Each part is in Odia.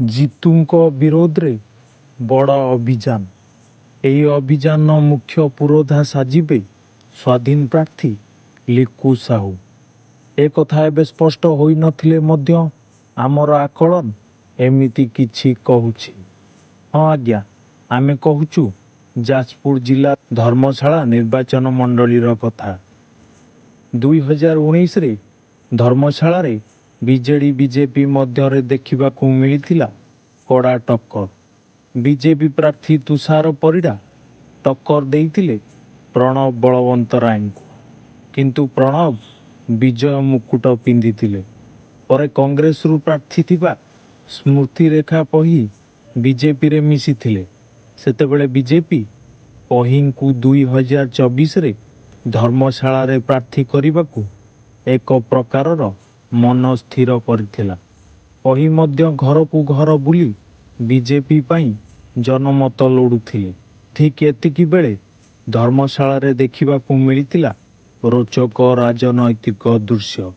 ଜିତୁଙ୍କ ବିରୋଧରେ ବଡ଼ ଅଭିଯାନ। ଏହି ଅଭିଯାନର ମୁଖ୍ୟ ପୁରୋଧା ସାଜିବେ ସ୍ୱାଧୀନ ପ୍ରାର୍ଥୀ ଲିକୁ ସାହୁ। ଏକଥା ଏବେ ସ୍ପଷ୍ଟ ହୋଇନଥିଲେ ମଧ୍ୟ ଆମର ଆକଳନ ଏମିତି କିଛି କହୁଛି। ହଁ ଆଜ୍ଞା, ଆମେ କହୁଛୁ ଯାଜପୁର ଜିଲ୍ଲା ଧର୍ମଶାଳା ନିର୍ବାଚନ ମଣ୍ଡଳୀର କଥା। 2019ରେ ଧର୍ମଶାଳାରେ ବିଜେଡି ବିଜେପି ମଧ୍ୟରେ ଦେଖିବାକୁ ମିଳିଥିଲା କଡ଼ା ଟକ୍କର। ବିଜେପି ପ୍ରାର୍ଥୀ ତୁଷାର ପରିଡ଼ା ଟକ୍କର ଦେଇଥିଲେ ପ୍ରଣବ ବଳବନ୍ତରାୟଙ୍କୁ। କିନ୍ତୁ ପ୍ରଣବ ବିଜୟ ମୁକୁଟ ପିନ୍ଧିଥିଲେ। ପରେ କଂଗ୍ରେସରୁ ପ୍ରାର୍ଥୀ ଥିବା ସ୍ମୃତିରେଖା ପହି ବିଜେପିରେ ମିଶିଥିଲେ। ସେତେବେଳେ ବିଜେପି ପହିଙ୍କୁ 2024ରେ ଧର୍ମଶାଳାରେ ପ୍ରାର୍ଥୀ କରିବାକୁ ଏକ ପ୍ରକାରର ମନ ସ୍ଥିର କରିଥିଲା। ପହି ମଧ୍ୟ ଘରକୁ ଘର ବୁଲି ବିଜେପି ପାଇଁ ଜନମତ ଲୋଡୁଥିଲେ। ଠିକ୍ ଏତିକି ବେଳେ ଧର୍ମଶାଳାରେ ଦେଖିବାକୁ ମିଳିଥିଲା ରୋଚକ ରାଜନୈତିକ ଦୃଶ୍ୟ।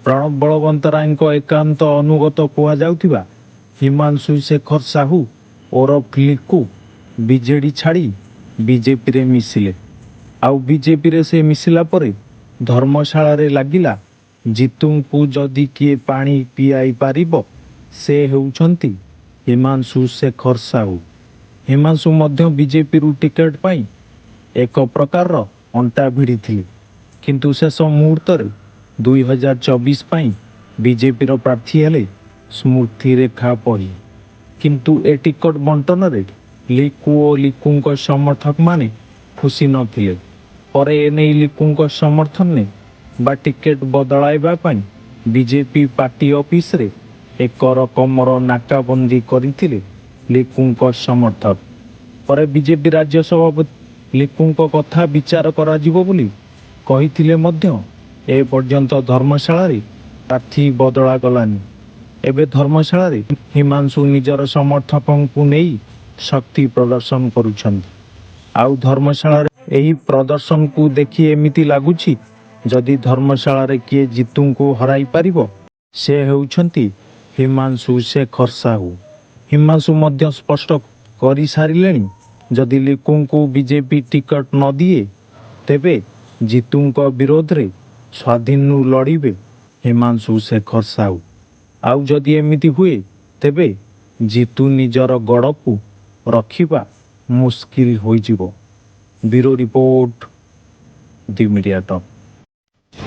ପ୍ରଣବ ବଳବନ୍ତରାୟଙ୍କ ଏକାନ୍ତ ଅନୁଗତ କୁହାଯାଉଥିବା ହିମାଂଶୁ ଶେଖର ସାହୁ ଓରଫ ଲିକୁ ବିଜେଡି ଛାଡ଼ି ବିଜେପିରେ ମିଶିଲେ। ଆଉ ବିଜେପିରେ ସେ ମିଶିଲା ପରେ ଧର୍ମଶାଳାରେ ଲାଗିଲା, ଜିତୁଙ୍କୁ ଯଦି କିଏ ପାଣି ପିଆଇ ପାରିବ, ସେ ହେଉଛନ୍ତି ହିମାଂଶୁ ଶେଖର ସାହୁ। ହିମାଂଶୁ ମଧ୍ୟ ବିଜେପିରୁ ଟିକେଟ ପାଇଁ ଏକ ପ୍ରକାରର ଅଣ୍ଟା ଭିଡ଼ିଥିଲେ। କିନ୍ତୁ ଶେଷ ମୁହୂର୍ତ୍ତରେ 2024 ପାଇଁ ବିଜେପିର ପ୍ରାର୍ଥୀ ହେଲେ ସ୍ମୃତିରେଖା ପହି। କିନ୍ତୁ ଏ ଟିକଟ ବଣ୍ଟନରେ ଲିକୁ ଓ ଲିକୁଙ୍କ ସମର୍ଥକମାନେ ଖୁସି ନଥିଲେ। ପରେ ଏନେଇ ଲିକୁଙ୍କ ସମର୍ଥନରେ ବା ଟିକେଟ ବଦଳାଇବା ପାଇଁ ବିଜେପି ପାର୍ଟି ଅଫିସରେ ଏକ ରକମର ନାକାବନ୍ଦୀ କରିଥିଲେ ଲିକୁଙ୍କ ସମର୍ଥକ। ପରେ ବିଜେପି ରାଜ୍ୟ ସଭାପତି ଲିକୁଙ୍କ କଥା ବିଚାର କରାଯିବ ବୋଲି କହିଥିଲେ ମଧ୍ୟ ଏପର୍ଯ୍ୟନ୍ତ ଧର୍ମଶାଳାରେ ପ୍ରାର୍ଥୀ ବଦଳାଗଲାନି। ଏବେ ଧର୍ମଶାଳାରେ ହିମାଂଶୁ ନିଜର ସମର୍ଥକଙ୍କୁ ନେଇ ଶକ୍ତି ପ୍ରଦର୍ଶନ କରୁଛନ୍ତି। ଆଉ ଧର୍ମଶାଳାରେ ଏହି ପ୍ରଦର୍ଶନକୁ ଦେଖି ଏମିତି ଲାଗୁଛି, ଯଦି ଧର୍ମଶାଳାରେ କିଏ ଜିତୁଙ୍କୁ ହରାଇ ପାରିବ, ସେ ହେଉଛନ୍ତି ହିମାଂଶୁ ଶେଖର ସାହୁ। ହିମାଂଶୁ ମଧ୍ୟ ସ୍ପଷ୍ଟ କରିସାରିଲେଣି, ଯଦି ଲିକୁଙ୍କୁ ବିଜେପି ଟିକଟ ନ ଦିଏ, ତେବେ ଜିତୁଙ୍କ ବିରୋଧରେ ସ୍ୱାଧୀନରୁ ଲଢ଼ିବେ ହିମାଂଶୁ ଶେଖର ସାହୁ। ଆଉ ଯଦି ଏମିତି ହୁଏ, ତେବେ ଜିତୁ ନିଜର ଗଡ଼କୁ ରଖିବା ମୁସ୍କିଲ ହୋଇଯିବ। Bureau report, the media talk.